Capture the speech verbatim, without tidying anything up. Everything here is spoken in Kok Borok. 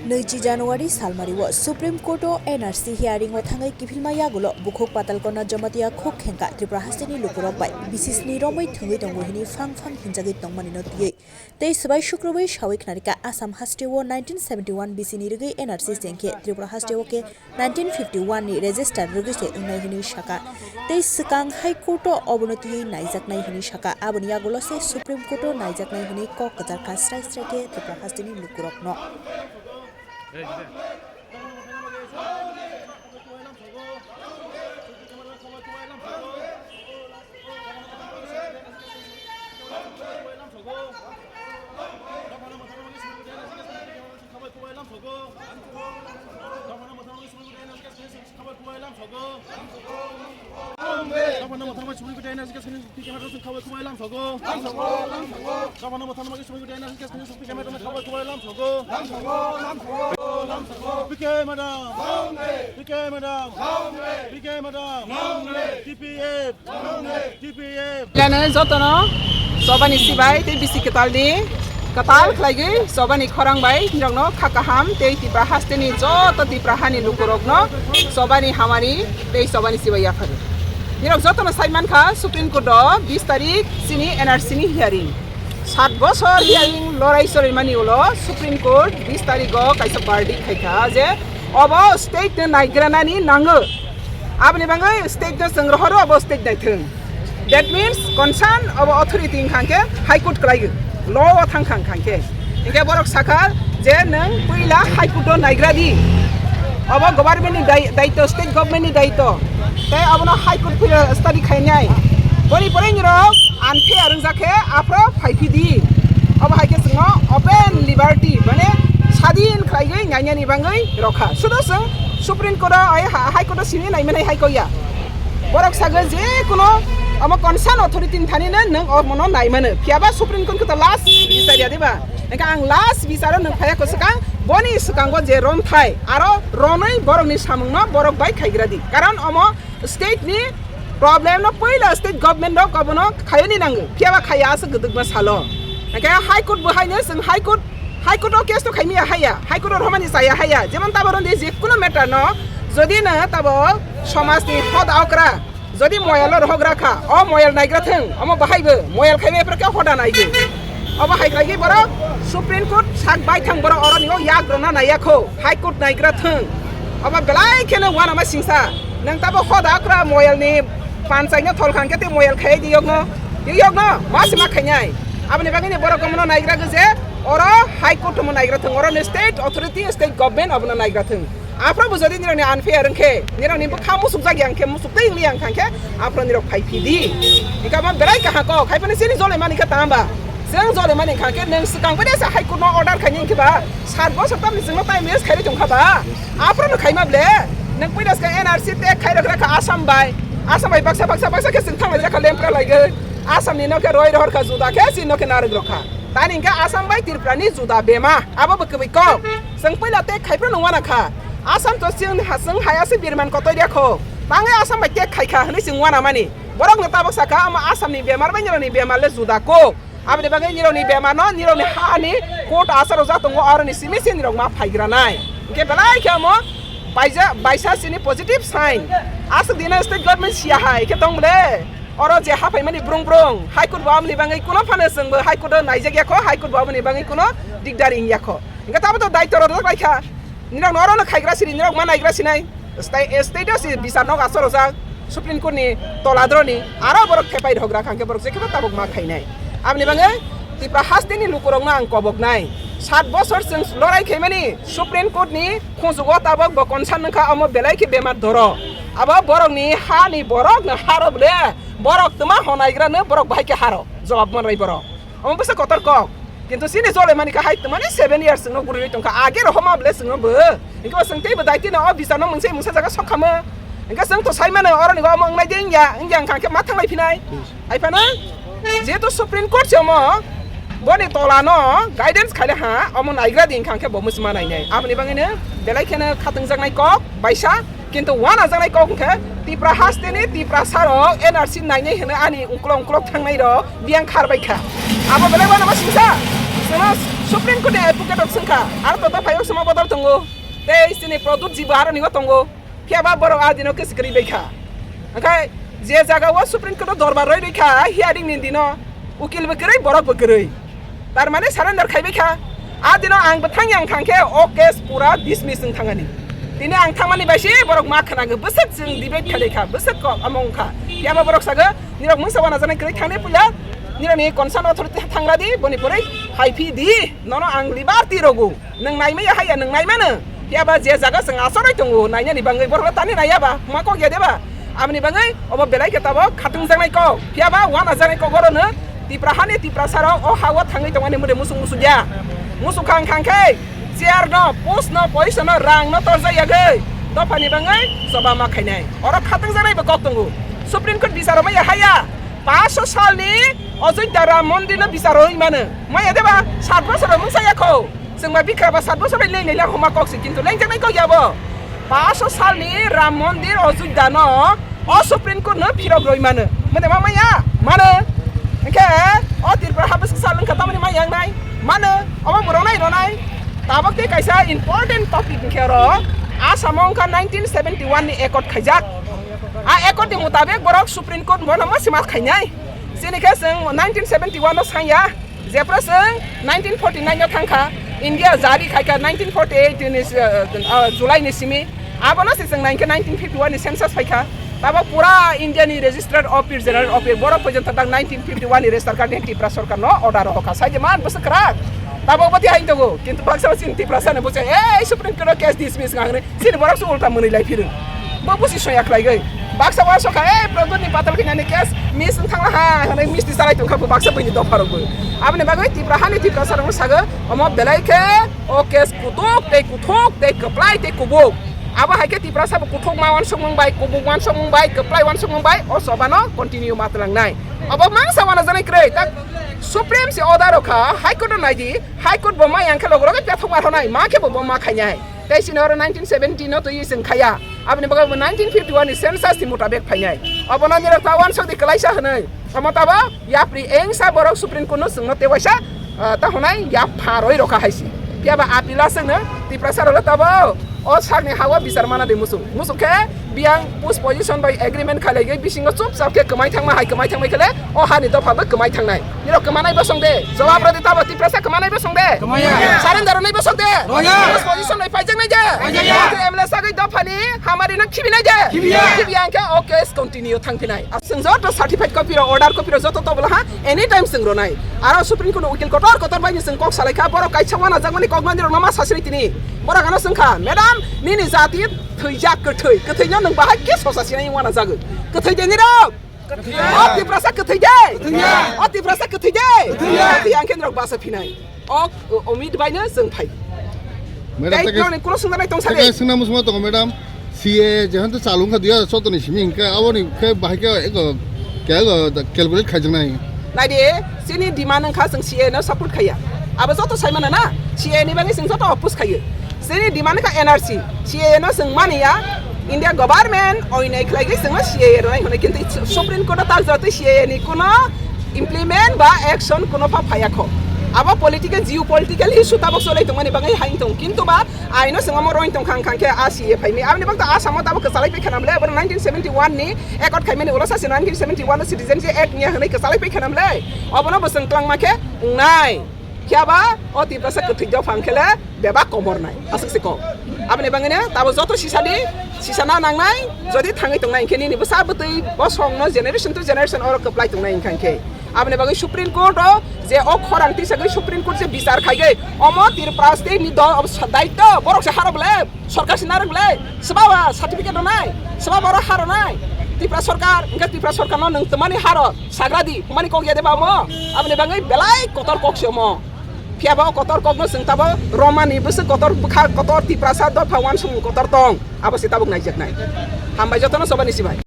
Nwichi January salmario Supreme Court o N R C hearing o thangwi kiphilma yagulo bukhuk Patalkona Jamatia khuk khengkha Tripura hasteni lukurok bai bisisni romwi thwngwi tongo hwnwi phang phang hinjagwi tongmani no twiwi tei swbai sukrubwi sawi khnarikha Assam hasteo nineteen seventy one B C ni rwgwi N R C chengkhe Tripura hasteo khe nineteen fifty one ni register rwgwi se wngnai hwnwi sakha. Tei swkang High Court o obono twiwi naijaknai hwnwi sakha. Aboni yagulo se Supreme Court o naijaknai hwnwi kok kwchar kha srai srai khe Tripura hasteni lukurokno. P K madam! P K madam! P K madam! T P F! T P F! Lene jotono chobani sibai tei bisi kwtal di kwtal khlaigwi chobani khorang bai nirokno kha kaham tei Tipra hasteni joto Tipra hani lukurokno chobani hamari tei chobani sibai yapharo. Nirok jotono sai mankha Supreme Court o bis tarik chini N R C ni hearing. Sat bosor hearing lorai sorimani ulo Supreme Court bis tarigo kaisa verdict khaikha je obo state no naigranani nango. Aboni bagwi state no chwng rohoro obo state naithwng. That means concern obo authority wngkha khe High Court kwlai law o thangkha wngkha khe. Hinkhe borok sakha je nwng puila High Court o naigra di. Obo government ni dai-, daitw, state government ni daitw. Tei obono High Court puila study khainai. Boni pore nirok unfair wngjak khe aphro phaiphidi. Obo hai khe chwngno open liberty, mane sadin khlaiwi nainani bagwi rokha. Sudo chwng Supreme Court o, ai ha-, High Court o simi naimanai hai kok ya. Borok sago je kuno omo concern authority ni thani no nwng omono naimano. Phiyaba Supreme Court khe to last bichar ya diba? Engkha ang last bicharo nwng phaya kwswkang boni swkango je romthai aro ronwi borokni samungno borok bai khaigra di. Karon omo state ni problem no puila state government rok obono khayani nango, phiyaba khaya aswk gwdwkma salo. Hake High Court bo haino chwng High Court, High Court o case to khaimiya haya, High Court o romani chaya haya, jemon tabo rwndi je kuno matter no jodi no tabo somaj ni hoda okra jodi moyal o rohok rakha, o moyal naigra thwng, omo bahai bo moyal khaimaya phra khe hoda naigo. Obo hai khlaigwi borok Supreme Court sak baithang borok oroni o yak rwna naiya kho, High Court naigra thwng. Obo belai kheno uanama singsa. Nwng tabo hoda okra moyalni panchaino thol kha hwnkhe tei moyal khai di yokno, di yokno ma se ma khainai. Aboni bagwino borok omono naigra gwi je oro High Court omo naigra thwng, oro ni state authority, state government obono naigra thwng. Aphro bo jodi nirokni unfair wngkhe, nirokni bwkha musuk jak ya hwnkhe, musuk tei wngli ya hwnkha hwnkhe, aphro nirok phai phi di. Hwnkhe omo belai kaham kok, hai phano chini jole mani khe tama ba? Chwng jole mani kha khe nwng swkang bai se High Court no order khaini hwnkhe ba, sat bosor tamni chwngno time waste khairi tongkha ba? Aphro no khaima ble, nwng puila swkang N R C tag khai rwkra kha Assam bai, Assam bai baksa, baksa, baksa khe chwng thang lai jakha lempra laigwi, Assam ni no khe roi rohor kha juda khe chini no khe narwk rokha. Tani hwnkhe Assam bai Tripura ni juda bema, abo bo kwbwi kok. Chwng puila tag khai phano uana kha, Assam to chwng ha-, chwng haya se birman kotoi rya kho, tangwi Assam bai tag khai kha hwnwi chwng uana mani. Borok no tabok sakha, omo Assam ni bemar bai nirok ni bemar le juda kok. Aboni bagwi nirokni bemar no nirokni hani court asar ojak tongo, aroni simi se nirok ma phaigra nai. Hwnkhe belai khe omo baija-, baisa chini positive sign. Aswk dino state government siya hai khe tong bole. Oro je haphaimani brung brung, High Court bo aboni bagwi kuno phano chwngbo High Court o naijak ya kho, High Court bo aboni bagwi kuno dikdar wng ya kho. Hwnkhe tamo to daityo rwjak lai kha. Nirok no oro no khaigra siri, nirok ma naigra sinai. Stai-, state o si bisar nok asor ojak, Supreme Court ni tola droni, aro borok thepai rok gra kha, hwnkhe borok jekhe bo tabok ma khainai. Aboni bagwi Tipra haste ni lukurok no ang kobok nai. Sat bosor chwng lorai khaimani Supreme Court ni khunjugo tabok bo concern wngkha, omo belai khe bemar doro. Abo borok ni ha ni borok no haro ble, borok twma honaigra no borok bahai khe haro. Jawab manrai borok. Omo bwsa kotor kok. Kintu chini jole mani kha hai twmani seven years no guriwi tongkha. Age rohoma ble chwngno bo. Hwnkhe bo chwng teibo daitino o bisarno mungsa mungsa jaga sok khamo. Hwnkhe chwng to sai mano oroni go omo wngnai de wngya, wngya wngkha khe ma thanglai phinai. Hai phano jehetu Supreme Court se omo boni tola no guidance khaile ha, omo naigra di wngkha khe bo muchima nainai. Aboni bagwi no belai kheno khatungjaknai kok baisa. Kintu uanajaknai kok hwnkhe Tipra haste ni Tiprasa rok N R C nainai hwnwi ani uklok uklok thangnai rok biyang khar bai kha. Abo belai uanama singsa. Chwngno Supreme Court ni advocate rok swngkha, aro to dophai o suma bodol tongo. Tei chini Pradyut ji bo aro nigo tongo. Phiya ba borok a dino case kwrwi bai kha. Hwnkhe je jaga o Supreme Court o dorbar rwi rwi kha, hearing ni dino ukil bo kwrwi, borok bo kwrwi. Tar mane surrender khai bai kha. A dino ang bo thang yang thang khe o case pura dismiss wng thangani. Tini ang thangmani bai se borok ma khwnago, bwswk chwng debate khlai kha, bwswk kok amo wng kha. Phiya ba borok sago, nirok mungsa wana janai kwrwi thangni puila, nirok ni concern authority thangra di, boni pore hai phi di, nono ang liberty rogo. Nwng naimaya haya, nwng naimano. Phiya ba je jaga chwng achorwi tongo, nainani bangwi borok tani naiya ba, ma kok ya de ba? Aboni bangwi obo belai khe tabok khatungjaknai kok. Phiya ba wanajaknai kok oro no Tipra hani Tiprasa rok o ha o thangwi tongmani mode musuk musuk ya. Musuk khang khang khe chair no, post no, position no, rang no torjak yagwi dophani bangwi choba ma khainai. Oro khatungjaknai bo kok tongo. Supreme Court bichar maya haya. Paanch sal ni Ojodhya Ram Mondir no bichar oi mano. Maya de ba? Sat bosor mungsa ya kho. Chwng ba bikra ba sat bosor bai leng leng homa kok se, kintu lengjaknai kok ya bo. Paanch sal ni Ram Mondir Ojodhya no o Supreme Court no phirok roi mano. Mane ma maya? Mano. Hwnkhe o Tripura ha bwswk sal wngkha tamoni ma yang nai? Mano. Obo bo ronai ronai. Tabok tei kaisa important topic hwnkhe oro Assam o wngkha nineteen seventy one ni accord khaijak. A accord ni mutabek borok Supreme Court bono ma sima khainai. Chini khe chwng nineteen seventy one no sanya. Jephru chwng nineteen forty nine no thangkha, India jari khaikha nineteen forty eight ni, uh, uh, July ni simi, abono se chwng nainkhe nineteen fifty one ni census phaikha. Tabok pura India ni Registrar Office, General Office, borok porjonto tak nineteen fifty one ni register card ni Tipra sarkar no order rokha. Sai je man bwswk kwrak. Tabok bo tei hain tongo, kintu baksa chini Tiprasa ni bwswk, "Ei, Supreme Court o case dismiss," wngkha hwnwi. Chini borok se ulta mwnwi lai phirwng. Bo busi soya khlaigwi. Baksa wa sokha, "Eh, Pradyut ni patal khe nani case miss wng thangla ha," hwnwi misti salai tongkha bo baksa buini dopha rok bo. Aboni bagwi Tipra hani Tiprasa rok sago, omo belai khe o case kutuk tei kuthuk tei kwplai tei kubuk. Abo hai khe Tiprasa bo kuthuk ma wansukmung bai, kubuk wansukmung bai, kwplai wansukmung bai, o choba no continue ma twlangnai. Abo mangsa wana janai kwrwi, tak Supreme se order rokha, High Court no naidi, High Court bo ma yang khe logro khe pethok ma thonai, ma khe bo bo ma khainai. Tei chini oro nineteen seventy no twi chwng khaya. Aboni bagwi bo nineteen fifty one ni census ni mutabek phainai. Obono nirok ta wansok di kwlaisa hwnwi. Omo tabo yapri engsa borok Supreme Court no chwngno tei waisa, ah, ta hwnai yap pha roi rokha hai si. Phiya ba appeal aswkno Tiprasa rok le tabo o sakni ha-o bichar mana di musuk. Musuk khe biyang post position bai agreement khalaiwi bisingo chupchap khe kwmai thangma hai kwmai thangmai khe le o hani dopha bo kwmai thangnai. Nirok kwmanai bosong de, jawab rw de tabo Tiprasa kwmanai bosong de. Kwmaya. Surrender rwnai bosong de. Roya. Post position bai paijaknai de. Paijak ya. Mantri M L A sagwi dophani hamari no khibinai de. Khibiya. Khibiya hwnkhe o case continue thangphinai. Chwng joto certified copy rok, order copy rok joto tobolo ha, anytime chwng rwnai. Aro Supreme Court no ukil kotor kotor bai ni chwng kok salai kha, borok kaisa wana jakmani kok mani rok no ma sasini tini. Borok ano chwng kha, "Madam, nini jati thwijak kwthwi, kwthwi no nwng bahai khe sosa sinai wana jagwi. Kwthwi de nirok." O Tiprasa kwthwi de. Kwthwi ya. O Tiprasa kwthwi de. Kwthwi ya. Kwthwi ya hwnkhe norok basa phinai. O, o, omit bai no chwng phai. Madam, tei tei norokni kuno swngjaknai tong sadi. Tei swngna muchungma tongo, madam. C A A jehan to chalu wngkha dui hajar choudo ni simi hwnkhe aboni khe bahai khe ego, khe ego calculate khaijaknai. Naidi, chini demand wngkha chwng C A A no support khaiya. Abo joto sai mano na, C A A ni bagwi chwng joto oppose khaiyo. Chini demand wngkha N R C, C A A no chwng maniya, India government oinai khlaigwi chwngno C A A rwnai hwnwi, kintu Supreme Court o taljatwi C A A ni kuno implement ba action kuno pha phaiya kho. Abo political, geopolitical issue tabok cholai tongmani bagwi hai tong, kintu ba aino chwng omo roi tongkha wngkha khe a C A A phaimani. Aboni bagwi to Assam o tabok kwchalai paikha namle, abo nineteen seventy one ni accord khaimani ulo sasi nineteen seventy one o Citizenship Act niya hwnwi kwchalai paikha namle, obono bo chwng twlangma khe wngnai. Phiya ba o Tiprasa kwthwi dophang khe le bebak komor nai, aswk se kok. Aboni bagwi no tabo joto sisa di, sisa na nangnai, jodi thangwi tongnai hwnkhe nini bwsa bwtwi bosong no generation to generation oro kwplai tongnai hwnkha khe. Aboni bagwi Supreme Court o je o khorang tisagwi Supreme Court je bichar khaigwi omo Tripura state ni dol obo sa-, daityo borok se haro bole. Sorkar se narwk le, swbaba certificate rwnai, swbaba oro ha rwnai. Tripura sorkar, hwnkhe Tripura sorkar no nwng twmani ha rw, sagra di, hwnmani kok ya de ba omo? Aboni bagwi belai kotor kok se omo. Phiya ba o kotor kok no chwng tabo romani bwswk kotor bwkha kotor Tiprasa dopha wansukmung kotor tong. Abo se tabuk naijaknai. Hambai jotono chobani sibai.